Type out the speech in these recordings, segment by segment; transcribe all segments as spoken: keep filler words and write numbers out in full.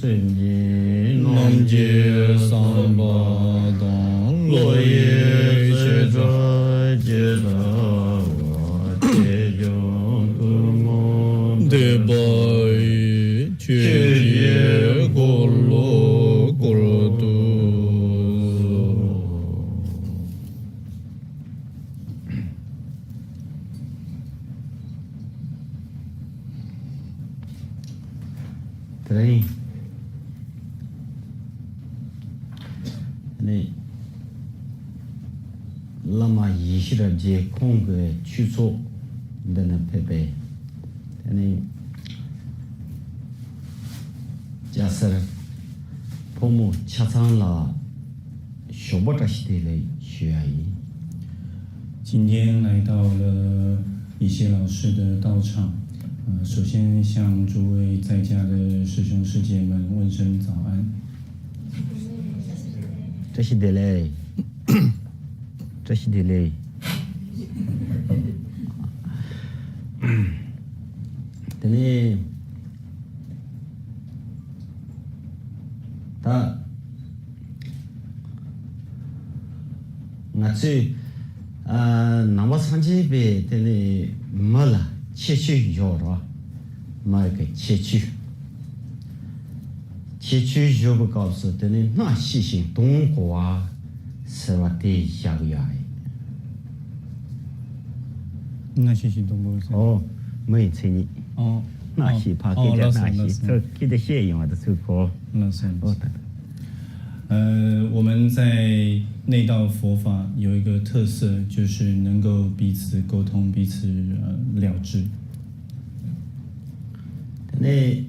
སེམས་ཅན་རྣམས་ཀྱི་བསམ་པ་དང་། བློ་ཡི་བྱེ་བྲག་ཇི་ལྟ་བ། ཆེ་ཆུང་ཐུན་མོང་འདུས་པ་ཡི། ཆོས་ཀྱི་འཁོར་ལོ་བསྐོར་དུ་གསོལ། དེ་རིང་ནི་བླ་མ་ཡེ་ཤེས་རབ་རྒྱས་ཁོང་གི་ཆོས་ཚོགས་འདི་ནས་ཕེབས་པའི། དེ་ནི་སྐྱ་སེར་ཕོ་མོ་ཆ་ཚང་ལ་ཞོགས་པ་བཀྲ་ཤིས་བདེ་ལེགས་ཞུ་ཡ་ཡིན། 今天来到了一些老师的道场，呃，首先向诸位在家的师兄师姐们问声早安。 བཀྲ་ཤིས་བདེ་ལེགས། བཀྲ་ཤིས་བདེ་ལེགས། དེ་ནས་ད་ང་ཚོས་ཨ་ནང་པ་སངས་རྒྱས་པའི་དེ་ནས་མི་ལ་ཁྱད་ཆོས་ཡོད་རེད་བ། མི་གི་ཁྱད་ཆོས། ཁྱད་ཆོས་ཡོད་པའི་སྐབས་སུ་དེ་ནས་སྣ་ཤེས་ཤིང་དོན་གོ་བ་ཟེར་བ་དེ་བཞག་ཡ་ཡིན། སྣ་ཤེས་ཤིང་དོན་གོ་བ་ཟེར། ཨོ། མི་ཡི་མཚན་ཉིད། ཨོ། སྣ་ཤེས་ཕ་ཨོ་སྐད་ཆ་ལགས་སོ། སྣ་ཤེས། ལགས་སོ། ཚུར་སྐད་ཆ་བཤད་ཡོང་བ་དང་ཚུར་གོ། ལགས་སོ། ཨོ་ད། 呃，我们在内道佛法有一个特色，就是能够彼此沟通、彼此呃了知。 དེ་ནས་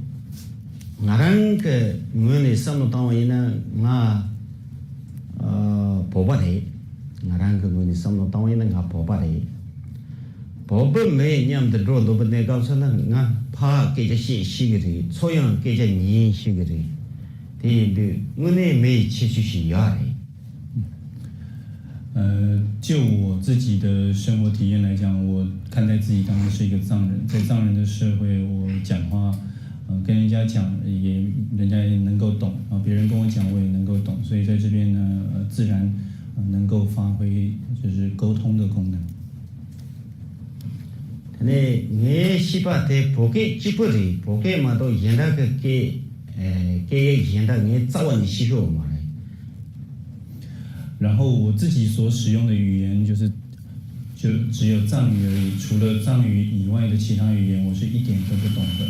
ང་རང་གི་ངོས་ནས་བསམ་བློ་བཏང་བ་ཡིན་ན་ང་ཨ་བོད་པ་རེད། ང་རང་གི་ངོས་ནས་བསམ་བློ་བཏང་བ་ཡིན་ན་ང་བོད་པ་རེད། བོད་པ་མི་མཉམ་དུ་འགྲོ་འདུག་པ་གནས་སྐབས་སུ་ལ་ང་ཕར་སྐད་ཆ་བཤད་ཤེས་ཀྱི་རེད། ཚུར་ཡང་སྐད་ཆ་ཉན་ཤེས་ཀྱི་རེད། དེ་ཡིན་དུས་དངོས་གནས་མི་ཡི་ཁྱད་ཆོས་ཤིག་ཡོད་རེད། 呃，就我自己的生活体验来讲，我看待自己当然是一个藏人，在藏人的社会，我讲话，呃，跟人家讲也，人家也能够懂，啊，别人跟我讲，我也能够懂，所以在这边呢，呃，自然，呃，能够发挥就是沟通的功能。 དེ་ནས་ངའི་ཤེས་པ་དེ་བོད་སྐད་གཅིག་པུ་རེད། བོད་སྐད་མ་གཏོགས་གཞན་དག་གི་སྐད་ཨེ་སྐད་ཡིག་གཞན་དག་ངས་རྩ་བ་ནས་ཤེས་ཤོར་མ་རེད། 然后我自己所使用的语言就是，就只有藏语而已，除了藏语以外的其他语言，我是一点都不懂的。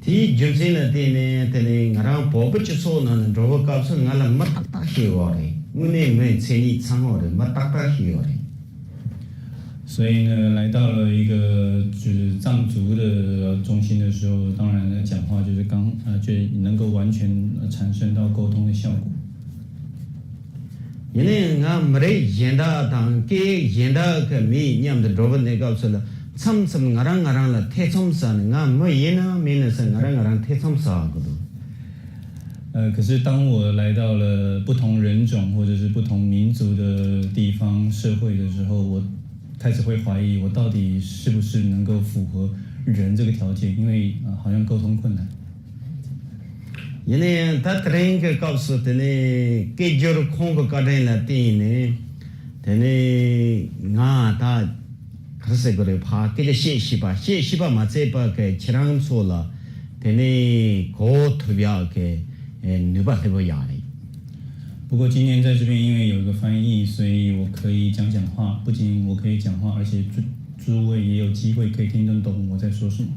དེའི་རྒྱུ་མཚན་ལ་བརྟེན་ནས་དེ་ནས་ང་རང་བོད་པའི་སྤྱི་ཚོགས་ནང་ནས་འགྲོ་བའི་སྐབས་སུ་ང་ལ་མི་ཏག་ཏག་ཤིག་ཡོད་རེད། དངོས་གནས་མིའི་མཚན་ཉིད་ཚང་བ་རེད། མི་ཏག་ཏག་ཤིག་ཡོད་རེད། 所以呢，来到了一个就是藏族的中心的时候，当然呢，讲话就是刚呃，就能够完全呃产生到沟通的效果。 ཡིན་ནའི་ང་མི་རིགས་གཞན་དག་དང་སྐད་ཡིག་གཞན་དག་གི་མི་མཉམ་དུ་འགྲོ་བའི་གནས་སྐབས་སུ་ལ་མཚམས་མཚམས་ང་རང་ང་རང་ལ་ཐེ་ཚོམ་ཟ་ནས། ང་མི་ཡིན་ནམ་མིན་ནམ་ཟེར་ང་རང་ང་རང་ཐེ་ཚོམ་ཟ་གི་འདུག 呃，可是当我来到了不同人种或者是不同民族的地方社会的时候，我开始会怀疑我到底是不是能够符合人这个条件，因为呃，好像沟通困难。 ཡིན་ན་ཡང་ད་དེ་རིང་གི་སྐབས་སུ་དེ་ནས་སྐད་སྒྱུར་ཁོང་གི་བཀའ་དྲིན་ལ་བརྟེན་ནས་དེ་ནས་ང་ད་ག་རེ་ཟེར་དགོས་རེད། ཕར་སྐད་ཆ་བཤད་ཤེས་པ། བཤད་ཤེས་པ་མ་ཚད་པ་གི་ཁྱེད་རང་ཚོ་ལ་དེ་ནས་གོ་ཐུབ་ཡག་གི་ནུས་པ་སླེབས་ཡག་རེད། 不过今天在这边因为有一个翻译，所以我可以讲讲话。不仅我可以讲话，而且诸诸位也有机会可以听得懂我在说什么。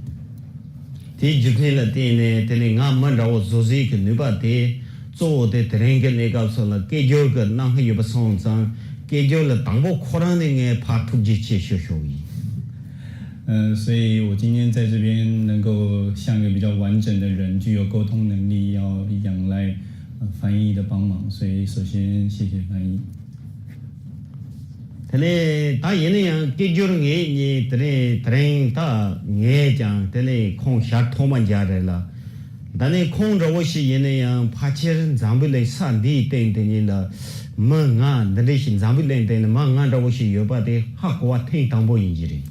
དེའི་རྒྱུ་མཚན་ལ་བརྟེན་ནས་དེ་ནས་ང་མི་འདྲ་བོ་བཟོ་རྩིས་ཀྱི་ནུས་པ་དེ་གཙོ་བོ་དེ་དེ་རིང་གི་གནས་སྐབས་སུ་ལ་སྐད་སྒྱུར་གྱི་གནང་ཧ་ཡོད་པ་སོང་ཙང་། སྐད་སྒྱུར་ལ་དང་པོ་ཁོ་རང་ནས་ངས་ཕར་ཐུགས་རྗེ་ཆེ་ཞུ་ཞུ་ཡིན། 呃，所以我今天在这边能够像一个比较完整的人，具有沟通能力，要仰赖呃翻译的帮忙，所以首先谢谢翻译。 དེ་ནས་ད་ཡིན་ན་ཡང་སྐད་སྒྱུར་ངེད་གཉིས་དེ་རིང་དེ་རིང་ད་ངས་ཀྱང་དེ་ནས་ཁོང་ཞལ་ཐོག་མ་མཇལ་རེད་ལ། ད་ནས་ཁོང་འདྲ་བོ་ཞིག་ཡིན་ན་ཡང་ཕལ་ཆེར་འཛམ་བུ་གླིང་ས་འདིའི་སྟེང་དེ་ཉིད་ལ་ མི་ང་འདི་འདྲ་ཞིག་འཛམ་བུ་གླིང་སྟེང་ནས་མི་ང་འདྲ་བོ་ཞིག་ཡོད་པ་དེ་ཧ་གོ་བ་ཐེངས་དང་པོ་ཡིན་གྱི་རེད།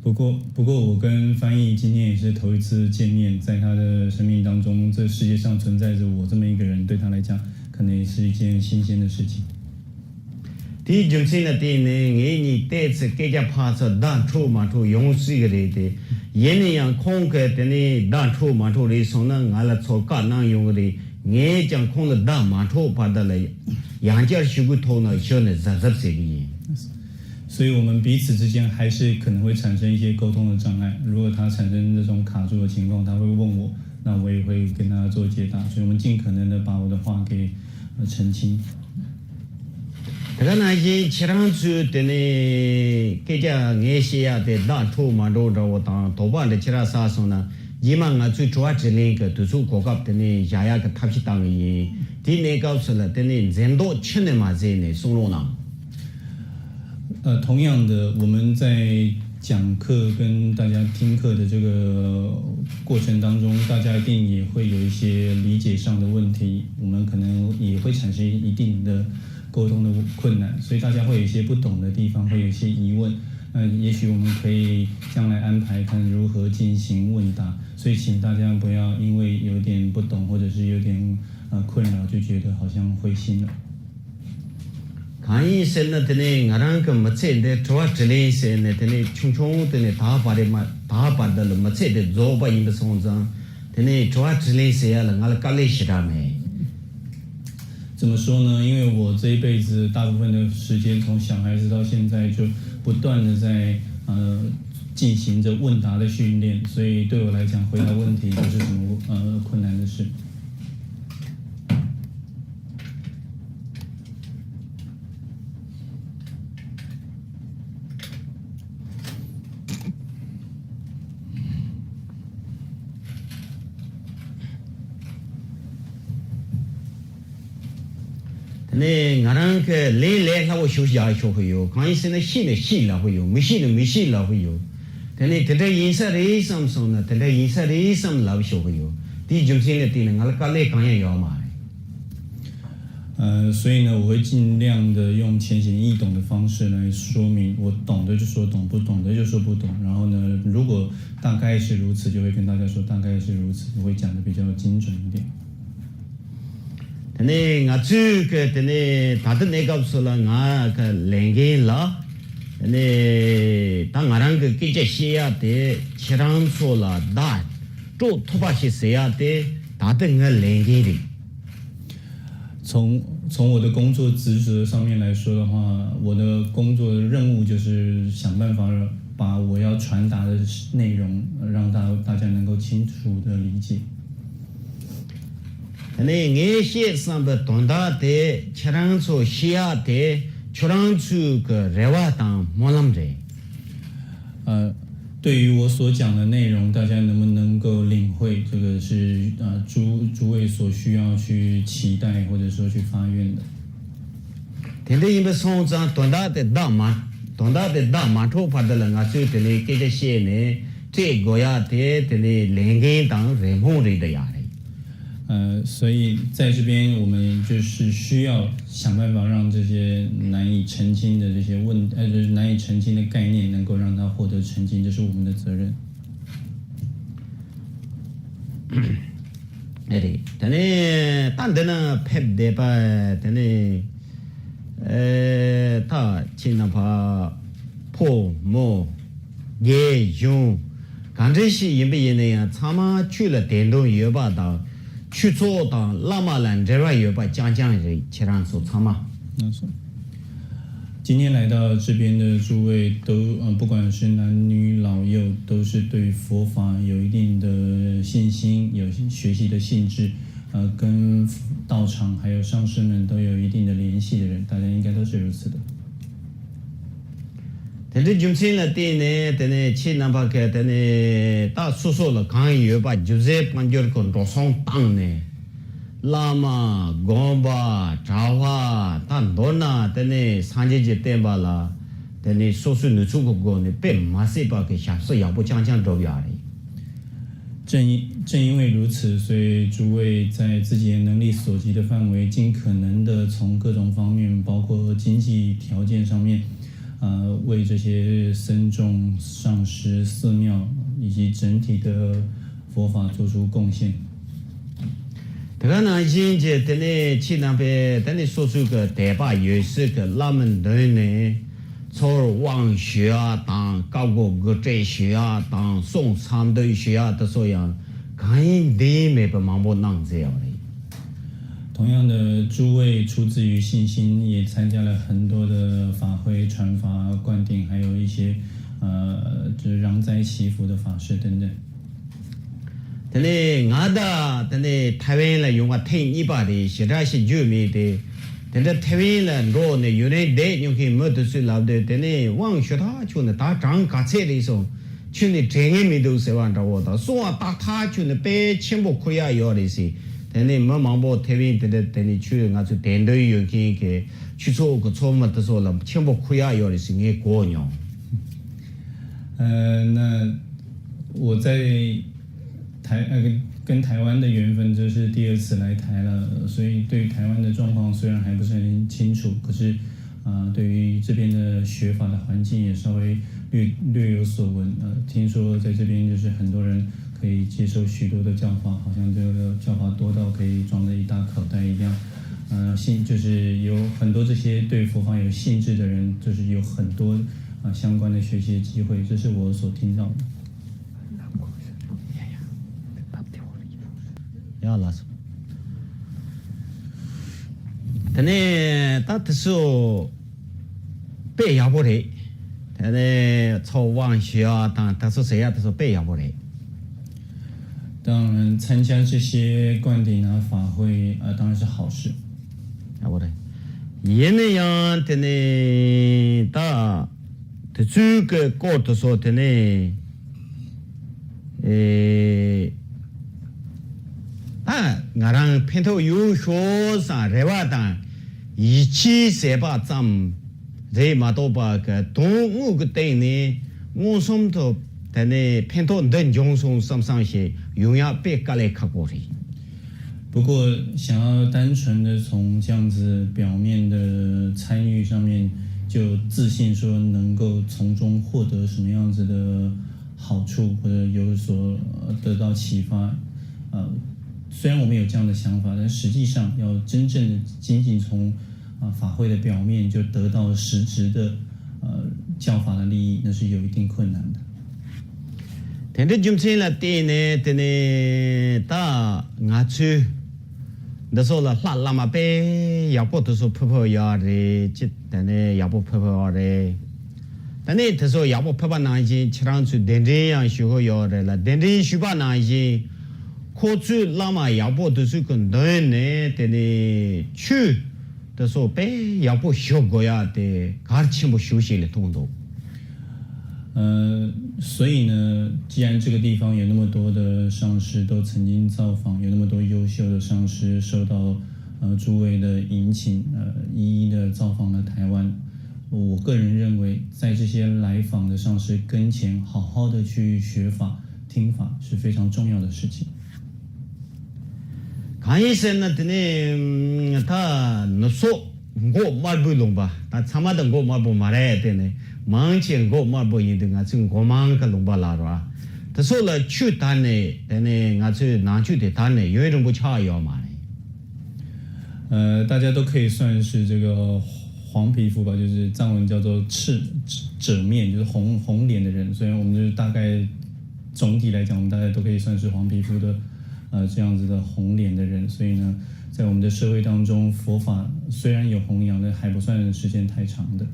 不过，不过我跟翻译今天也是头一次见面，在他的生命当中，这世界上存在着我这么一个人，对他来讲，可能也是一件新鲜的事情。 དེའི་རྒྱུ་མཚན་ལ་བརྟེན་ནས་ངེད་གཉིས་ཏོག་ཙམ་སྐད་ཆ་ཕར་ཚུར་བརྡ་འཕྲོད་མ་འཕྲོད་ཡོང་སྲིད་ཀྱི་རེད་དེ། ཡིན་ན་ཡང་ཁོང་གིས་དེ་ནས་བརྡ་འཕྲོད་མ་འཕྲོད་རེད་སོང་ན་ང་ལ་ཚོར་བཀའ་གནང་ཡོང་གི་རེད། ངས་ཀྱང་ཁོང་ལ་བརྡ་མ་འཕྲོད་བར་ད་ལ་ཡང་བསྐྱར་ཞུ་སྐུལ་ཐོག་ནས་ཞུ་ནས་གཟབ་གཟབ་བྱེད་ཀྱི་ཡིན། 所以我们彼此之间还是可能会产生一些沟通的障碍。如果他产生这种卡住的情况，他会问我，那我也会跟他做解答。所以我们尽可能的把我的话给呃澄清。 དེ་ག་ནང་བཞིན་ཁྱེད་རང་ཚོས་དེ་ནས་སྐད་ཆ་ངས་བཤད་ཡ་དེ་བརྡ་འཕྲོད་མ་འཕྲོད་འདྲ་བོ་དང་དོགས་པ་འདྲ་ཁྱེད་རང་ཟ་སོང་ན་རྗེས་མ་ང་ཚོའི་དྲི་བ་དྲིས་ལན་གྱི་དུས་ཚོད་གོ་སྐབས་དེ་ནས་བཞག་ཡ་གི་ཐབས་ཤེས་བཏང་གི་ཡིན། དེའི་གནས་སྐབས་སུ་ལ་དེ་ནས་འཛེམ་དོགས་ཁྱོན་ནས་མ་བཟོས་ནས་གསུང་རོགས་གནང་། 呃，同样的，我们在讲课跟大家听课的这个过程当中，大家一定也会有一些理解上的问题，我们可能也会产生一定的沟通的困难，所以大家会有一些不懂的地方，会有一些疑问。那也许我们可以将来安排看如何进行问答，所以请大家不要因为有点不懂或者是有点呃困扰，就觉得好像灰心了。 གང་ཡིན་ཟེར་ན་དེ་ནས་ང་རང་གི་མི་ཚེ་འདི་དྲི་བ་དྲིས་ལན་ཟེར་ནས་དེ་ནས་ཆུང་ཆུང་དེ་ནས་ད་བར་རེ་མ་ད་བར་འདི་ལ་མི་ཚེ་འདི་རྫོགས་པ་ཡིན་པ་སོང་ཙང་དེ་ནས་དྲི་བ་དྲིས་ལན་ཟེར་ཡ་ལ་ང་ལ་དཀའ་ལས་ཞེ་དྲག་མེད། 怎么说呢？因为我这一辈子大部分的时间，从小孩子到现在，就不断的在呃进行着问答的训练，所以对我来讲，回答问题不是什么呃困难的事。 དེ་ནས་ང་རང་གི་ལས་ལས་སླ་བོ་ཞུ་བཞག་ཆོག་གི་ཡོད། གང་ཡིན་ཟེར་ན་ཤེས་ན་ཤེས་ལབ་གི་ཡོད། མི་ཤེས་ན་མི་ཤེས་ལབ་གི་ཡོད། དེ་ནས་དེ་འདྲ་ཡིན་ས་རེད་བསམ་སོང་ན་དེ་འདྲ་ཡིན་ས་རེད་བསམ་ལབ་ཆོག་གི་ཡོད། དེའི་རྒྱུ་མཚན་ལ་བརྟེན་ནས་ང་ལ་དཀའ་ལས་གང་ཡང་ཡོད་མ་རེད། 呃，所以呢，我会尽量的用浅显易懂的方式来说明，我懂的就说懂，不懂的就说不懂。然后呢，如果大概是如此，就会跟大家说大概是如此，我会讲的比较精准一点。 དེ་ནས་ང་ཚོས་གི་དེ་ནས་ད་ལྟ་གནས་སྐབས་སུ་ལ་ང་གི་ལས་འགན་ལ་དེ་ནས་ད་ང་རང་གི་སྐད་ཆ་བཤད་ཡ་དེ་ཁྱེད་རང་ཚོ་ལ་བརྡ་སྤྲོད་ཐུབ་པ་ཞིག་ཟེར་ཡ་དེ་ད་ལྟ་ངའི་ལས་འགན་རེད། 从从我的工作职责上面来说的话，我的工作的任务就是想办法把我要传达的内容让大大家能够清楚的理解。 དེ་ནས་ངས་བཤད་བསམ་པའི་དོན་དག་དེ་ཁྱེད་རང་ཚོ་ཤེས་ཡ་དེ་ཁྱོད་རང་ཚོའི་གི་རེ་བ་དང་སྨོན་ལམ་རེད། 呃，对于我所讲的内容，大家能不能够领会？这个是呃诸诸位所需要去期待或者说去发愿的。 དེ་འདྲ་ཡིན་པ་སོང་ཙང་དོན་དག་དེ་བརྡ་མ་དོན་དག་དེ་བརྡ་མ་འཕྲོད་བར་དུ་ལ་ང་ཚོས་དེ་ནས་སྐད་ཆ་བཤད་ནས་སྤྲད་དགོས་ཡ་དེ་དེ་ནས་ལས་འགན་དང་རེ་སྨོན་རེད་ད་ཡ་རེད། 呃，所以在这边我们就是需要想办法让这些难以澄清的这些问，呃，就是难以澄清的概念，能够让它获得澄清，这是我们的责任。 རེད། དེ་ནས་ད་འདི་ན་ཕེབས་བསྡད་པ་དེ་ནས་ཨེ་ད་ཁྱེད་རྣམ་པ་ཕོ་མོ་རྒན་གཞོན་ག་འདྲ་ཞིག་ཡིན་པ་ཡིན་ན་ཡང་ཚང་མ་ཆོས་ལ་དད་འདུན་ཡོད་པ་དང་ཆོས་ཚོགས་དང་བླ་མ་ལ་འབྲེལ་བ་ཡོད་པ་རྐྱང་རྐྱང་རེད། ཁྱེད་རང་ཚོ་ཚང་མ། 今天来到这边的诸位都，呃，不管是男女老幼，都是对佛法有一定的信心，有学习的兴致，呃，跟道场还有上师们都有一定的联系的人，大家应该都是如此的。 དེ་འདྲའི་རྒྱུ་མཚན་ལ་བརྟེན་ནས་དེ་ནས་ཁྱེད་རྣམ་པ་གིས་དེ་ནས་ད་སོ་སོ་ལ་གང་ཡོད་པ་རྒྱུ་རྫས་དཔལ་འབྱོར་གྱི་འགྲོ་སོང་བཏང་ནས། བླ་མ་དགོན་པ་གྲྭ་བ་ད་མདོར་ན་དེ་ནས་སངས་རྒྱས་ཀྱི་བསྟན་པ་ལ་དེ་ནས་སོ་སོའི་ནུས་ཚོད་ཀྱི་སྒོ་ནས་དཔེ་མ་སྲིད་པ་གི་ཞབས་སུ་ཡག་པོ་རྐྱང་རྐྱང་བསྒྲུབས་ཡོད་རེད། 正因正因为如此，所以诸位在自己的能力所及的范围，尽可能的从各种方面，包括经济条件上面，呃，为这些僧众、上师、寺庙以及整体的佛法做出贡献。 དེ་ག་ནང་བཞིན་གྱི་དེ་ནས་ཁྱེད་རྣམ་པས་དེ་ནས་སོ་སོའི་གི་དད་པ་ཡོད་སའི་གི་བླ་མའི་མདུན་ནས་ཚུར་དབང་ཞུ་ཡ་དང་བཀའ་བསྒོ་བསྒོ་བསྐྲད་ཞུ་ཡ་དང་གསུང་འཚམས་འདྲི་ཞུ་ཡ་དེ་ཚོ་ཡང་གང་ཡིན་འདི་ཡིན་མེད་པའི་མང་པོ་གནང་མཛད་ཡོད་རེད། 同样的，诸位出自于信心，也参加了很多的法会、传法、灌顶，还有一些呃，就是燃斋祈福的法事等等。 དེ་ནས་ང་ད་དེ་ནས་ཐའེ་ཝན་ལ་ཡོང་བ་ཐེངས་གཉིས་པ་རེད། ཞེ་དྲག་ཞིག་རྒྱུས་མེད་དེ། དེ་འདྲ་ཐའེ་ཝན་ལ་འགྲོ་ནས་ཡུན་རིང་བསྡད་མྱོང་མཁན་མི་དེ་ཚོས་ལབ་དུས་དེ་ནས་དབང་ཞུ་ཐག་ཆོད་ནས་ད་གྲངས་ག་ཚད་རེད་སོང་། ཁྱོད་ནི་དྲན་ངེས་མི་འདུག་ཟེར་བ་འདྲ་བོ་དང་གསུང་བ་ཏག་ཏག་ཁྱོད་ནི་དཔེ་ཆེན་པོ་ཁུར་ཡག་ཡོད་རེད་ཟེར། དེ་ནས་མི་མང་པོ་ཐའེ་ཝན་དེ་འདྲ་དེ་ནས་ཁྱོད་ང་ཚོ་དད་འདུན་ཡོད་མཁན་གྱི་ཁྱུ་ཚོགས་ཀྱི་ཚོགས་མི་དེ་ཚོ་ལ་ཆེན་པོ་ཁུར་ཡག་ཡོད་རེད་ཟེར་ངས་གོ་མྱོང་། 呃，那我在台呃跟台湾的缘分，这是第二次来台了，所以对于台湾的状况虽然还不是很清楚，可是啊、呃对于这边的学法的环境也稍微略略有所闻。呃，听说在这边就是很多人可以接受许多的教法，好像这个教法多到可以装着一大口袋一样。呃，信就是有很多这些对佛法有兴致的人，就是有很多啊、呃相关的学习的机会，这是我所听到的。 ཡ་ལགས་སོ། དེ་ནས་ད་དེ་ཚོ་དཔེ་ཡག་པོ་རེད། དེ་ནས་ཚོགས་དབང་ཞུ་ཡག་དང་དེ་ཚོ་ཟེར་ཡག་དེ་ཚོ་དཔེ་ཡག་པོ་རེད། 当然，参加这些灌顶啊法会啊，当然是好事。 ཡག་པོ་རེད། ཡིན་ན་ཡང་དེ་ནས་ད་དེ་ཚོའི་གི་སྐོར་དེ་ཚོ་དེ་ནས་ཨེ། ད་ང་རང་ཕན་ཐོགས་ཡོད་ཤོག་བསམ་རེ་བ་དང་ཡིད་ཆེས་ཟེར་བ་ཙམ་རེད་མ་གཏོགས་པ་གི་དོན་དངོས་ཀྱི་སྟེང་ནས་མངོན་སུམ་དུ་དེ་ནས་ཕན་ཐོགས་འདི་འབྱུང་སོང་བསམ་བསམ་ཞིག་ཡོང་ཡག་དཔེ་དཀའ་ལས་ཁག་པོ་རེད། 不过，想要单纯的从这样子表面的参与上面就自信说能够从中获得什么样子的好处，或者有所呃得到启发，呃，虽然我们有这样的想法，但实际上要真正的仅仅从啊、呃法会的表面就得到实质的呃教法的利益，那是有一定困难的。 དེ་འདྲའི་རྒྱུ་མཚན་ལ་བརྟེན་ནས་དེ་ནས་ད་ང་ཚོས་འདི་ཚོ་ལ་ལྷ་བླ་མ་དཔེ་ཡག་པོ་དེ་ཚོ་ཕུལ་ཕུལ་ཡོད་རེད། ཅི་དེ་ནས་ཡག་པོ་ཕུལ་ཕུལ་ཡོད་རེད། དེ་ནས་དེ་ཚོ་ཡག་པོ་ཕུལ་བ་ནང་བཞིན་ཁྱེད་རང་ཚོས་གདན་འདྲེན་ཡང་ཞུ་གི་ཡོད་རེད་ལ། གདན་འདྲེན་ཞུས་པ་ནང་བཞིན་ཁོ་ཚོས་བླ་མ་ཡག་པོ་དེ་ཚོའི་གི་མདུན་ནས་དེ་ནས་ཆོས་དེ་ཚོ་དཔེ་ཡག་པོ་ཞུ་དགོས་ཡ་དེ་གལ་ཆེན་པོ་ཞེ་པོ་ཞིག་ལ་མཐོང་འདུག 呃，所以呢，既然这个地方有那么多的上师都曾经造访，有那么多优秀的上师受到呃诸位的引请，呃，一一的造访了台湾。我个人认为，在这些来访的上师跟前，好好的去学法、听法是非常重要的事情。 གང་ཡིན་ཟེར་ན་དེ་ནས་ད་ནུབ་སོག་མགོ་དམར་པོའི་ལུང་པ། ད་ཚང་མ་ད་མགོ་དམར་པོ་མ་རེད། དེ་ནས་མང་ཆེ་མགོ་དམར་པོ་ཡིན་དུས་ང་ཚོའི་མགོ་མང་གི་ལུང་པ་ལ་ར། དེ་ཚོ་ལ་ཆོས་དར་ནས་དེ་ནས་ང་ཚོའི་ནང་ཆོས་དེ་དར་ནས་ཡུན་རིང་པོ་ཆགས་ཡོད་མ་རེད། 呃，大家都可以算是这个黄皮肤吧，就是藏文叫做赤者面，就是红红脸的人，所以我们就是大概总体来讲，我们大家都可以算是黄皮肤的，呃，这样子的红脸的人。所以呢，在我们的社会当中，佛法虽然有弘扬，但还不算时间太长的。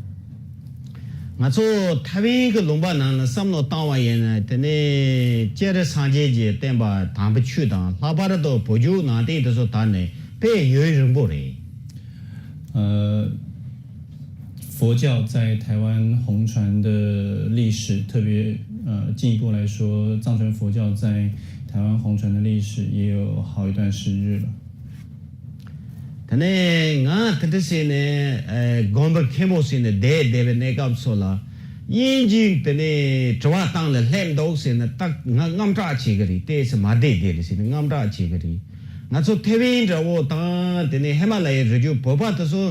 ང་ཚོ་ཐའེ་ཝན་གྱི་ལུང་པ་ནང་ལ་བསམ་བློ་བཏང་བ་ཡིན་ན། དེ་ནས་སྤྱིར་སངས་རྒྱས་ཀྱི་བསྟན་པ་དམ་པའི་ཆོས་དང་། ལྷག་པར་དུ་བོད་བརྒྱུད་ནང་བསྟན་དེ་ཚོ་དར་ནས་དཔེ་ཡུན་རིང་པོ་རེད། 呃，佛教在台湾弘传的历史，特别呃进一步来说，藏传佛教在台湾弘传的历史也有好一段时日了。 དེ་ནས་ང་དེ་འདྲ་བྱས་ནས་ཨེ་དགོན་པ་མཁན་པོ་བྱས་ནས་བསྡད་བསྡད་པའི་གནས་སྐབས་སུ་ལ། དབྱིན་ཇིས་དེ་ནས་དྲི་བ་བཏང་ལ་སླེབས་འདུག་ཟེར་ན། ད་ང་དངངས་སྐྲག་བྱེད་ཀྱི་རེད། ལྟས་ཚེ་མ་བསྡད་བསྡད་རེད་ཟེར་ནས་དངངས་སྐྲག་བྱེད་ཀྱི་རེད། ང་ཚོ་ཐེ་ཝན་འདྲ་བོ་དང་དེ་ནས་ཧི་མ་ལ་ཡའི་རི་རྒྱུད་བོད་པ་དེ་ཚོ་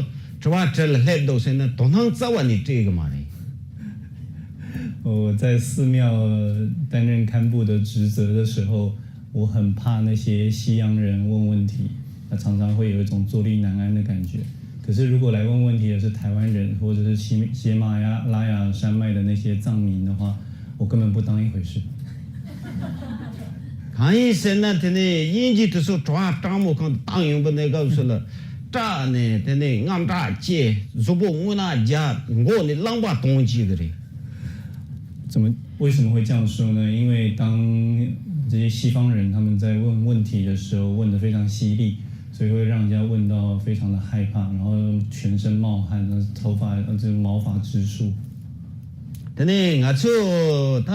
དྲི་བ་དྲིས་ལ་སླེབས་འདུག་ཟེར་ན་དོ་སྣང་རྩ་བ་ནས་སྤྲད་ཀྱི་མ་རེད། 我在寺庙担任堪布的职责的时候，我很怕那些西洋人问问题，他常常会有一种坐立难安的感觉。可是如果来问问题的是台湾人，或者是喜喜马拉雅山脉的那些藏民的话，我根本不当一回事。 གང་ཡིན་ཟེར་ན། དེ་ནས་དབྱིན་ཇི་དེ་ཚོ་དྲི་བ་སྤྲང་མོ་གང་དུ་བཏང་ཡོང་པ་ནས་སྐབས་སུ་ལ་སྐྲག་ནས། དེ་ནས་དངངས་སྐྲག་སྐྱེས། གཟུགས་པོ་རྔུལ་ནག་རྒྱག་མགོ་ནས་རླངས་པ་གཏོང་བྱེད་ཀྱི་རེད། 怎么为什么会这样说呢？因为当这些西方人他们在问问题的时候，问得非常犀利，所以会让人家问到非常的害怕，然后全身冒汗，头发呃这个毛发直竖。 དེ་ནས་ང་ཚོ་ད་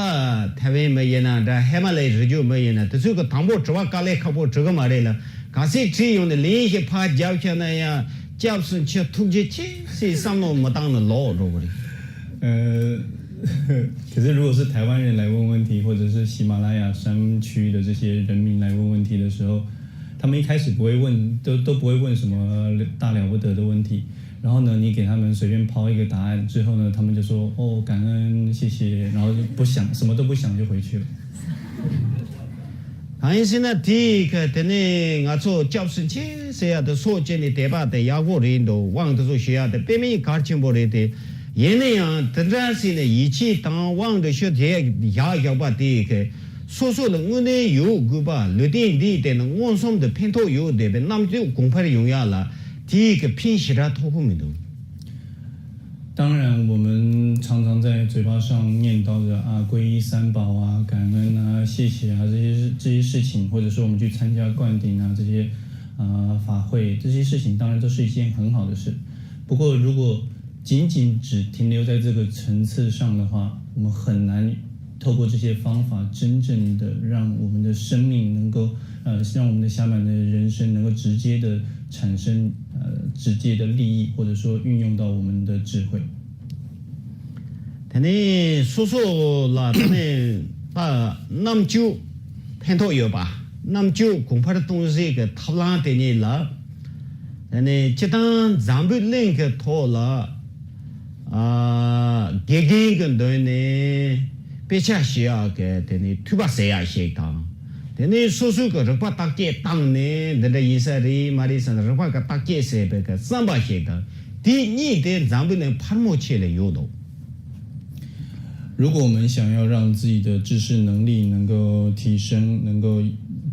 ཐའེ་ཝན་མི་ཡིན་ན་འདྲ། ཧི་མ་ལ་ཡའི་རི་རྒྱུད་མི་ཡིན་ན། དེ་ཚོས་གི་དང་པོ་དྲི་བ་དཀའ་ལས་ཁག་པོ་དྲི་གི་མ་རེད་ལ། ག་ཚད་དྲིས་ཡོང་ནས་ལན་ཞིག་ཕར་རྒྱབ་ཤག་ན་ཡང་སྐྱབས་སུ་མཆི། ཐུགས་རྗེ་ཆེ་ཟེར་བསམ་བློ་མི་བཏང་ན་ལོག་འགྲོ་གི་རེད། 呃，可是如果是台湾人来问问题，或者是喜马拉雅山区的这些人民来问问题的时候，他们一开始不会问，都都不会问什么大了不得的问题。然后呢，你给他们随便抛一个答案之后呢，他们就说：“哦，感恩，谢谢。”然后就不想，什么都不想就回去了。 གང་ཡིན་ཟེར་ན། དེའི་ཁ་དེ་ནས་ང་ཚོ་སྐྱབས་སུ་མཆི་ཟེར་ཡ་དེ་སོ་བཅད་ནས་དད་པ་དེ་ཡག་པོ་རེད་འདུག། དབང་དེ་ཚོ་ཞུ་ཡ་དེ་དཔེ་མི་གལ་ཆེན་པོ་རེད་དེ། ཡིན་ན་ཡང་དེ་འདྲ་ཟེར་ནས་ཡིད་ཆེས་དང་དབང་དུ་ཞུ་དེ་བཞག་བཞག་པ་དེའི་ཁ་སོ་སོ་ལ་དངོས་གནས་ཡོད་དགོས་པ། ལུས་རྟེན་འདིའི་སྟེང་ན་མངོན་སུམ་དུ་ཕན་ཐོགས་ཡོད་བསྡད་པའི་རྣམ་དཔྱོད་གོང་འཕེལ་ཡོང་ཡ་ལ་དེའི་ཁ་ཕན་ཞེ་དྲག་ཐོགས་ཀྱི་མི་འདུག། 当然，我们常常在嘴巴上念叨着啊，皈依三宝啊，感恩啊，谢谢啊，这些这些事情，或者说我们去参加灌顶啊，这些啊法会，这些事情当然都是一件很好的事。不过，如果仅仅只停留在这个层次上的话，我们很难透过这些方法，真正的让我们的生命能够，呃，让我们的下半的人生能够直接的产生，呃，直接的利益，或者说运用到我们的智慧。 དེ་ནས་སོ་སོ་ལ་དེ་ནས་ད་རྣམ་དཔྱོད་ཕན་ཐོགས་ཡོད་པ། རྣམ་དཔྱོད་གོང་འཕེལ་གཏོང་སའི་གི་ཐབས་ལམ་དེ་ཉིད་ལ། དེ་ནས་སྤྱིར་བཏང་འཛམ་བུ་གླིང་གི་ཐོག་ལ་ཨ་དགེ་རྒན་གྱི་མདུན་ནས་དཔེ་ཆ་ཞུ་ཡག་གི་དེ་ནས་ཐོས་པ་ཟེར་ཡག་ཞིག་དང་། དེ་ནས་སོ་སོའི་གི་རིག་པ་བརྟག་དཔྱད་བཏང་ནས་འདི་འདྲ་ཡིན་ས་རེད་མ་རེད་ཟེར་ནས་རིག་པ་གི་བརྟག་དཔྱད་ཟེར་བའི་གི་བསམ་པ་ཞིག་དང་། དེ་གཉིས་དེ་འཛམ་བུ་གླིང་ཕལ་མོ་ཆེ་ལ་ཡོད་འདུག། 如果我们想要让自己的知识能力能够提升，能够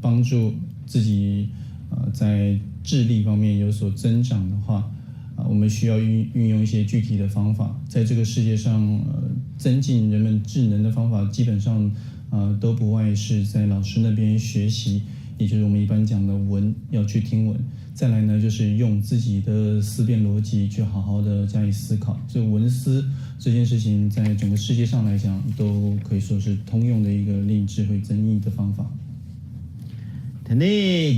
帮助自己呃在智力方面有所增长的话，啊，我们需要运运用一些具体的方法。在这个世界上，呃，增进人们智能的方法，基本上呃都不外是在老师那边学习，也就是我们一般讲的文，要去听文。再来呢，就是用自己的思辨逻辑去好好的加以思考。所以文思这件事情，在整个世界上来讲，都可以说是通用的一个令智慧增益的方法。 དེ་ནས་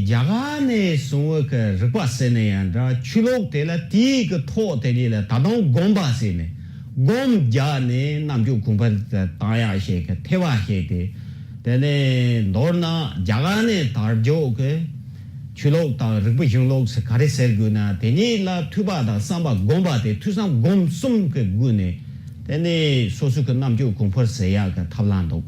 རྒྱ་གར་ནས་བཟུང་བའི་གི་རིག་པ་ཟེར་ན་ཡང་འདྲ། ཆོས་ལུགས་དེ་ལ་དེའི་གི་ཐོག་དེ་ཉིད་ལ་ད་དུང་སྒོམ་པ་ཟེར་ནས་སྒོམ་རྒྱག་ནས་རྣམ་དཔྱོད་གོང་འཕེལ་དུ་བཏང་ཡག་ཞིག་གི་ཐེ་བ་ཞིག་དེ། དེ་ནས་མདོར་ན་རྒྱ་གར་ནས་དར་རྒྱུ་གི་ཆོས་ལུགས་དང་རིག་པའི་གཞུང་ལུགས་ཟེར་ག་རེ་ཟེར་དགོས་ན། དེ་ཉིད་ལ་ཐོས་པ་དང་བསམ་པ་སྒོམ་པ་དེ། ཐོས་བསམ་སྒོམ་གསུམ་གྱི་སྒོ་ནས་དེ་ནས་སོ་སོ་གི་རྣམ་དཔྱོད་གོང་འཕེལ་ཟེར་ཡག་གི་ཐབས་ལམ་འདུག།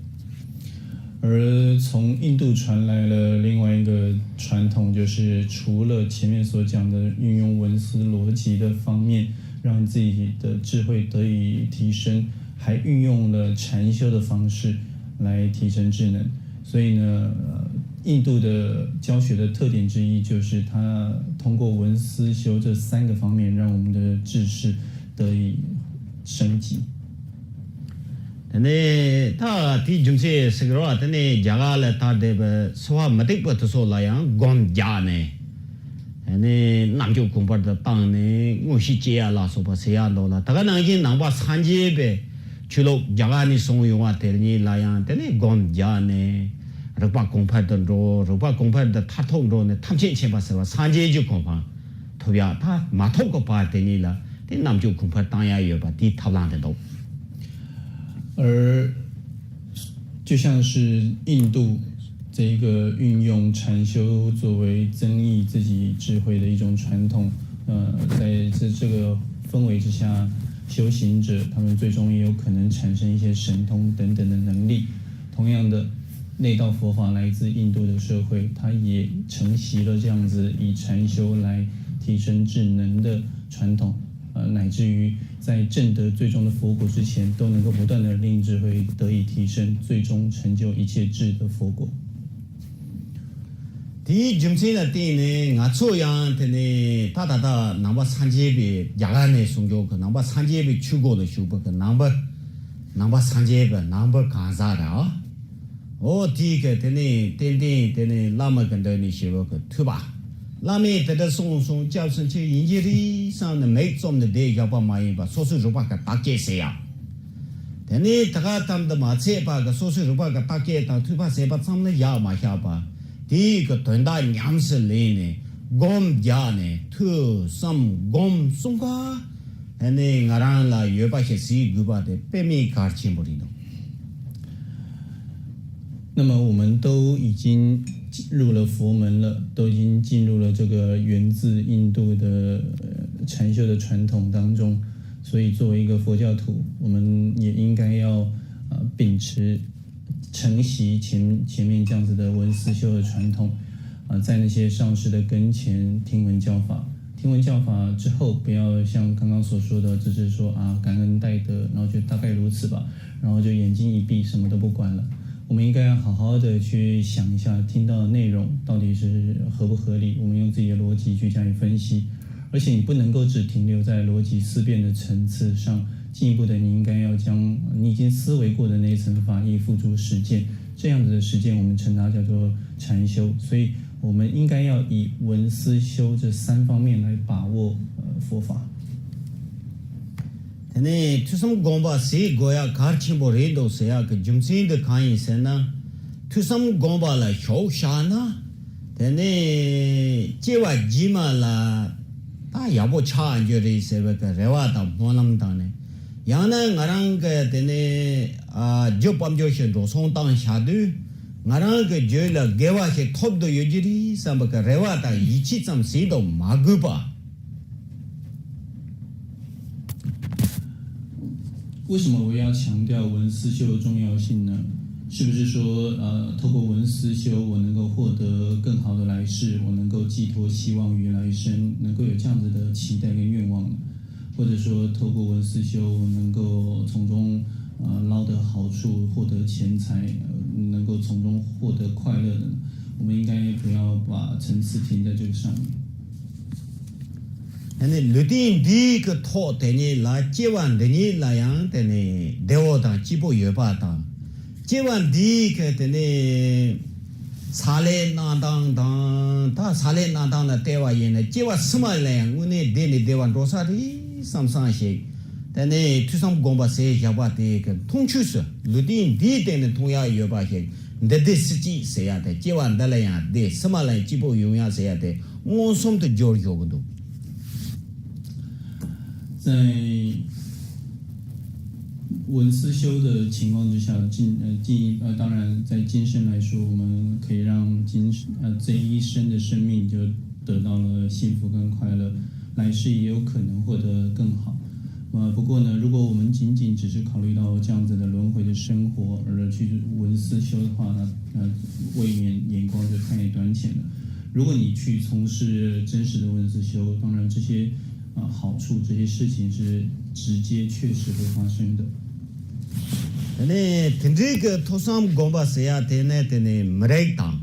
而从印度传来了另外一个传统，就是除了前面所讲的运用文思逻辑的方面，让自己的智慧得以提升，还运用了禅修的方式来提升智能。所以呢，呃，印度的教学的特点之一就是它通过文思修这三个方面，让我们的智识得以升级。 དེ་ནས་ད་དེའི་རྒྱུ་མཚན་ཟེར་གི་རེད་བ། དེ་ནས་རྒྱ་གར་ལ་དར་བསྡད་པའི་སོ་པ་མུ་སྟེགས་པ་དེ་ཚོ་ལ་ཡང་སྒོམ་རྒྱག་ནས། དེ་ནས་རྣམ་དཔྱོད་གོང་འཕེལ་དུ་བཏང་ནས་མངོན་ཤེས་སྐྱེ་ཡ་ལ་སོགས་པ་ཟེར་ཡ་འདུག་ལ། ད་ག་ནང་བཞིན་ནང་པ་སངས་རྒྱས་པའི་ཆོས་ལུགས་རྒྱ་གར་ནས་བྱུང་ཡོང་བ་དེ་ཉིད་ལ་ཡང་དེ་ནས་སྒོམ་རྒྱག་ནས་རིག་པ་གོང་འཕེལ་དུ་འགྲོ། རིག་པ་གོང་འཕེལ་དུ་མཐར་ཐུག་འགྲོ་ནས་ཐམས་ཅད་མཁྱེན་པ་ཟེར་བ་སངས་རྒྱས་ཀྱི་གོ་འཕང་ཐོབ་ཡ། ད་མ་ཐོབ་ཀྱི་བར་དེ་ཉིད་ལ་དེ་རྣམ་དཔྱོད་གོང་འཕེལ་བཏང་ཡ་ཡོད་པ་དེའི་ཐབས་ལམ་དེ་འདུག། 而就像是印度这个运用禅修作为增益自己智慧的一种传统，呃，在这这个氛围之下，修行者他们最终也有可能产生一些神通等等的能力。同样的，那道佛法来自印度的社会，它也承袭了这样子以禅修来提升智能的传统。呃，乃至于在证得最终的佛果之前，都能够不断的令智慧得以提升，最终成就一切智的佛果。དེའི་རྒྱུ་མཚན་ལ་བརྟེན་ནས་ང་ཚོ་ཡང་དེ་ནས་ད་ད་ལྟ་ནང་པ་སངས་རྒྱས་པའི་རྒྱ་གར་ནས་གསུང་རྒྱུ་གི་ནང་པ་སངས་རྒྱས་པའི་ཆོས་སྒོ་ལ་ཞུགས་པ་གི་ནང་པ་ནང་པ་སངས་རྒྱས་པའི་ནང་པ་གང་ཟག་ར། འོ་དེའི་གི་དེ་ནས་ཏན་ཏན་དེ་ནས་བླ་མ་གི་མདུན་ནས་ཞེས་པ་གི་ཐོས་པ། བླ་མས་དེ་འདྲ་གསུངས་སོང་སྐྱབས་སུ་མཆི་ཡིན་གྱི་རེད་བསམ་ནས་མིག་བཙུམ་ནས་བསྡད་བཞག་པ་མ་ཡིན་པ་སོ་སོའི་རིག་པ་གི་བརྟག་དཔྱད་བྱེད་ཡ། དེ་ནས་ད་ག་ཙམ་དུ་མ་ཚད་པ་གི་སོ་སོའི་རིག་པ་གི་བརྟག་དཔྱད་དང་ཐོས་པ་ཟེར་བ་ཙམ་ལ་བཞག་མ་བཞག་པ། དེའི་གི་དོན་དག་ཉམས་སུ་ལེན་ནས་སྒོམ་རྒྱག་ནས་ཐོས་བསམ་སྒོམ་གསུམ་ཀ་དེ་ནས་ང་རང་ལ་ཡོད་པ་ཞིག་གཟིགས་དགོས་པ་དེ་དཔེ་མེད་གལ་ཆེན་པོ་རེད་འདུག那么我们都已经入了佛门了，都已经进入了这个源自印度的呃禅修的传统当中，所以作为一个佛教徒，我们也应该要呃秉持承袭前前面这样子的闻思修的传统，啊、在那些上师的跟前听闻教法。听闻教法之后，不要像刚刚所说的，只是说啊感恩戴德，然后就大概如此吧，然后就眼睛一闭，什么都不管了。我们应该要好好的去想一下听到的内容到底是合不合理，我们用自己的逻辑去加以分析。而且你不能够只停留在逻辑思辨的层次上，进一步的你应该要将你已经思维过的那一层法义付诸实践。这样子的实践，我们称它叫做禅修。所以我们应该要以闻思修这三方面来把握呃佛法。དེ་ནས་ཐོས་བསམ་སྒོམ་པ་ཟེར་དགོས་ཡ་གལ་ཆེན་པོ་རེད་འདུག་ཟེར་ཡ་གི་རྒྱུ་མཚན་འདི་གང་ཡིན་ཟེར་ན། ཐོས་བསམ་སྒོམ་པ་ལ་ཞུགས་བཞག་ན། དེ་ནས་སྐྱེ་བ་རྗེས་མ་ལ་ད་ཡག་པོ་ཆགས་རྒྱུ་རེད་ཟེར་བའི་གི་རེ་བ་དང་སྨོན་ལམ་བཏང་ནས། ཡང་ན་ང་རང་གི་དེ་ནས་ཨ་རྒྱུ་དཔལ་འབྱོར་ཞིག་འགྲོ་སོང་བཏང་བཞག་དུས། ང་རང་གི་རྒྱུད་ལ་དགེ་བ་ཞིག་ཐོབ་ཏུ་ཡོད་རྒྱུ་རེད་བསམ་པའི་གི་རེ་བ་དང་ཡིད་ཆེས་ཙམ་ཟིག་དང་མ་དགོས་པ། 为什么我要强调闻思修的重要性呢？是不是说，呃，透过闻思修，我能够获得更好的来世，我能够寄托希望于来生，能够有这样子的期待跟愿望呢？或者说，透过闻思修，我能够从中呃捞得好处，获得钱财，呃，能够从中获得快乐的呢？我们应该不要把层次停在这个上面。 ཨ་ནི་ལུས་རྟེན་འདིའི་གི་ཐོག་དེ་ཉིད་ལ་སྐྱེ་བ་འདི་ཉིད་ལ་ཡང་དེ་ནི་བདེ་བོ་དང་སྐྱིད་པོ་ཡོད་པ་དང་། སྐྱེ་བ་འདིའི་གི་དེ་ནི་ཕྱག་ལས་གནང་སྟངས་དང་ད་ཕྱག་ལས་གནང་སྟངས་ལ་བལྟས་པ་ཡིན་ན་སྐྱེ་བ་ཕྱི་མ་ལ་ཡང་དངོས་གནས་བདེ་ནས་བདེ་བ་འགྲོ་ས་རེད་བསམ་བསམ་ཞིག་དེ་ནི་ཐོས་བསམ་སྒོམ་པ་ཟེར་བཞག་པ་དེ་གི་མཐོང་ཆོས་སུ་ལུས་རྟེན་འདིའི་སྟེང་ནས་མཐོང་ཡག་ཡོད་པ་ཞིག་འདི་བདེ་སྲིད་སྐྱིད་ཟེར་ཡག་དེ་སྐྱེ་བ་འདི་ལ་ཡང་བདེ་ཕྱི་མ་ལ་ཡང་སྐྱིད་པོ་ཡོང་ཡག་ཟེར་ཡག་དེ། མངོན་སུམ་དུ་སྦྱོར་ཡོང་གི་འདུག 在闻思修的情况之下，今呃今呃，当然在今生来说，我们可以让今呃这一生的生命就得到了幸福跟快乐，来世也有可能获得更好。呃，不过呢，如果我们仅仅只是考虑到这样子的轮回的生活而去闻思修的话呢，呃，未免眼光就太短浅了。如果你去从事真实的闻思修，当然这些啊好处，这些事情是直接确实会发生的。 དེ་ནས་དེ་འདྲའི་གི་ཐོས་བསམ་སྒོམ་པ་ཟེར་ཡ་དེ་ནས་དེ་ནས་མི་རིགས་དང་།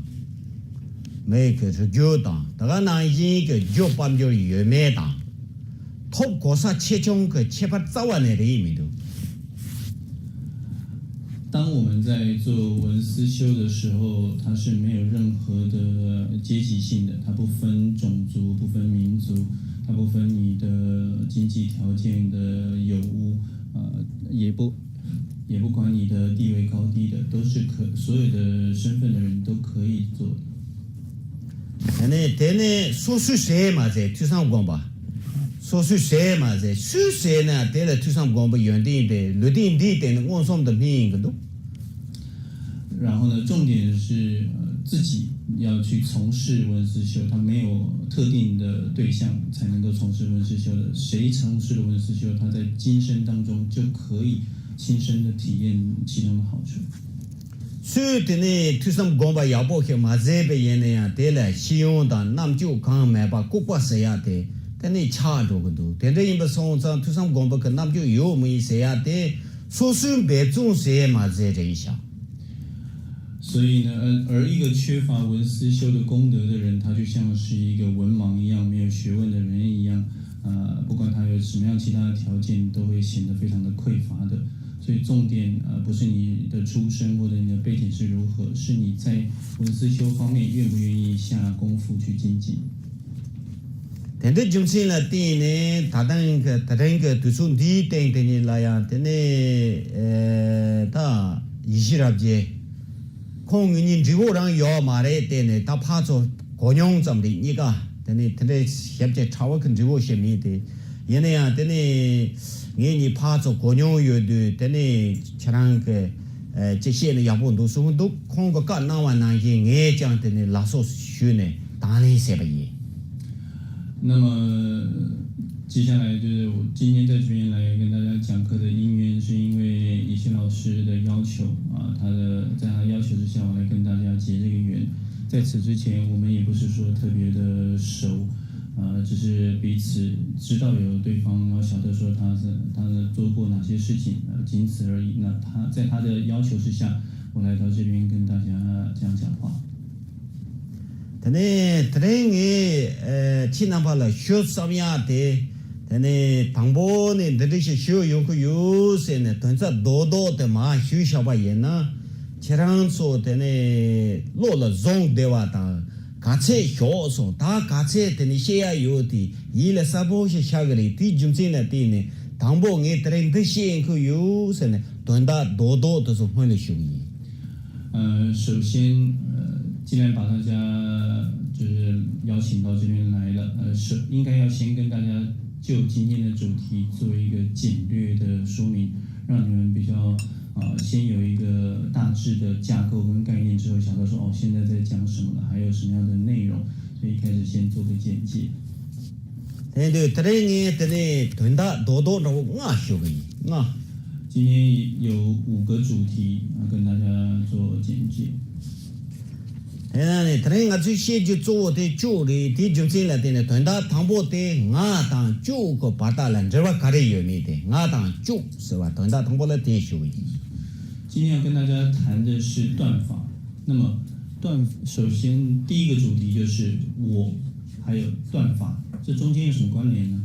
མི་གི་རིགས་རྒྱུད་དང་ད་ག་ནང་བཞིན་གི་རྒྱུ་དཔལ་འབྱོར་ཡོད་མེད་དང་། ཐོབ་གོ་ས་ཆེ་ཆུང་གི་ཁྱད་པར་རྩ་བ་ནས་རེད་མི་འདུག 当我们在做闻思修的时候，它是没有任何的阶级性的，它不分种族，不分民族，它不分你的经济条件的有无，呃，也不也不管你的地位高低的，都是可所有的身份的人都可以做的。 དེ་ནས་དེ་ནས་སོ་སོའི་ཟས་མ་ཟད་ཐོས་བསམ་སྒོམ་པ། སོ་སོས་ཟེར་མ་ཟེར། སུས་ཟེར་ན་དེ་ལ་ཐོས་བསམ་སྒོམ་པའི་ཡོན་ཏན་དེ་ལུས་རྟེན་འདིའི་སྟེང་ནས་མངོན་སུམ་དུ་སྨིན་ཡིན་གྱི་འདུག། 然后呢，重点是呃自己要去从事文思修，他没有特定的对象才能够从事文思修的。谁从事了文思修，他在今生当中就可以亲身的体验其中的好处。 སུས་དེ་ནས་ཐོས་བསམ་སྒོམ་པ་ཡག་པོ་ཞིག་མ་མཛད་པ་ཡིན་ན་ཡང་། དེ་ལ་ཤེས་ཡོན་དང་རྣམ་དཔྱོད་གང་མེད་པ་ལྐུགས་པ་ཟེར་ཡག་དེ་དེ་ནས་ཆགས་འགྲོ་གི་འདུག། དེ་འདྲ་ཡིན་པ་སོང་ཙང་ཐོས་བསམ་སྒོམ་པ་གི་རྣམ་དཔྱོད་ཡོད་མ་ཡིན་ཟེར་ཡག་དེ་སོ་སོའི་འབད་བརྩོན་ཟེར་མ་ཟེར་རེད་ཤག། 所以呢，而而一个缺乏文思修的功德的人，他就像是一个文盲一样，没有学问的人一样。呃，不管他有什么样其他的条件，都会显得非常的匮乏的。所以重点呃不是你的出身或者你的背景是如何，是你在文思修方面愿不愿意下功夫去精进。 དེ་འདྲའི་རྒྱུ་མཚན་ལ་བརྟེན་ནས་ད་ཐེངས་ཀྱི་ད་ཐེངས་ཀྱི་དུས་ཚོད་འདིའི་སྟེང་དེ་ཉིད་ལ་ཡང་དེ་ནས་ད་ཡེ་ཤེས་རབ་རྒྱས་ཁོང་ངོས་ནས་འབྲས་བུ་རང་ཡོད་མ་རེད། དེ་ནས་ད་ཕར་ཚུར་གོ་མྱོང་ཙམ་རེད། གཉིས་ཀ་དེ་ནས་དེ་འདྲའི་ཞེ་པོ་ཅིག་ཕྲ་བ་གི་འབྲས་བུ་ཞིག་མེད་དེ། ཡིན་ན་ཡང་དེ་ནས་ངེད་གཉིས་ཕར་ཚུར་གོ་མྱོང་ཡོད་དུས། དེ་ནས་ཁྱེད་རང་གི་ཅིག་བཤད་ན་ཡག་པོ་འདུག་གསུངས་འདུག། ཁོང་གི་བཀའ་གནང་བ་ནང་བཞིན་ངས་ཀྱང་དེ་ནས་ལགས་སོ་ཞུས་ནས་དང་ལེན་བྱས་པ་ཡིན། 那么，接下来就是我今天在这边来跟大家讲课的因缘，是因为野心老师的要求啊，他的在他要求之下，我来跟大家结这个缘。在此之前，我们也不是说特别的熟，呃，只是彼此知道有对方，然后晓得说他是他是做过哪些事情，呃，仅此而已。那他在他的要求之下，我来到这边跟大家讲讲话。 དེ་ནས་དེ་རིང་ངས་ཁྱེད་རྣམ་པ་ལ་ཞུ་བསམ་ཡག་དེ། དེ་ནས་དང་པོ་ནས་འདི་འདྲ་ཞིག་ཞུ་ཡོང་གི་ཡོད་ཟེར་ནས་དོན་རྩ་རྡོག་རྡོག་དེ་མར་ཞུས་བཞག་པ་ཡིན་ན། ཁྱེད་རང་ཚོ་དེ་ནས་བློ་ལ་བཟུང་བདེ་བ་དང་། ག་ཚད་ཞོག་སོང་། ད་ག་ཚད་དེ་ནས་བཤད་ཡག་ཡོད་དེ་ཡིད་ལ་གསལ་པོ་ཞིག་ཤར་གི་རེད། དེའི་རྒྱུ་མཚན་ལ་བརྟེན་ནས་དང་པོ་ངས་དེ་རིང་འདི་བཤད་ཡོང་གི་ཡོད་ཟེར་ནས་དོན་དག་རྡོག་རྡོག་དེ་ཚོ་སྔོན་ལ་ཞུ་གི་ཡིན། 呃，首先，呃，既然把大家就是邀请到这边来了，呃，首应该要先跟大家就今天的主题做一个简略的说明，让你们比较呃先有一个大致的架构跟概念之后，想到说哦，现在在讲什么了，还有什么样的内容，所以一开始先做个简介。 དེ་དུས་དེ་རིང་ངས་དེ་ནས་དོན་དག་རྡོག་རྡོག་འདྲ་བོ་ལྔ་ཞུ་གི་ཡིན། ལྔ། 今天有五个主题啊，跟大家做简介。 དེ་ནས་དེ་རིང་ང་ཚོས་བཤད་རྒྱུ་གཙོ་བོ་དེ་བཅུ་རེད། དེའི་རྒྱུ་མཚན་ལ་བརྟེན་ནས་དོན་དག་དང་པོ་དེ་ལྔ་དང་བཅུ་གི་བར་ཐག་ལ་འབྲེལ་བ་ག་རེ་ཡོད་མེད་དེ། ལྔ་དང་བཅུ་ཟེར་བ་དོན་དག་དང་པོ་ལ་དེ་ཞུ་གི་ཡིན། 今天要跟大家谈的是断法。那么断，首先第一个主题就是我，还有断法，这中间有什么关联呢？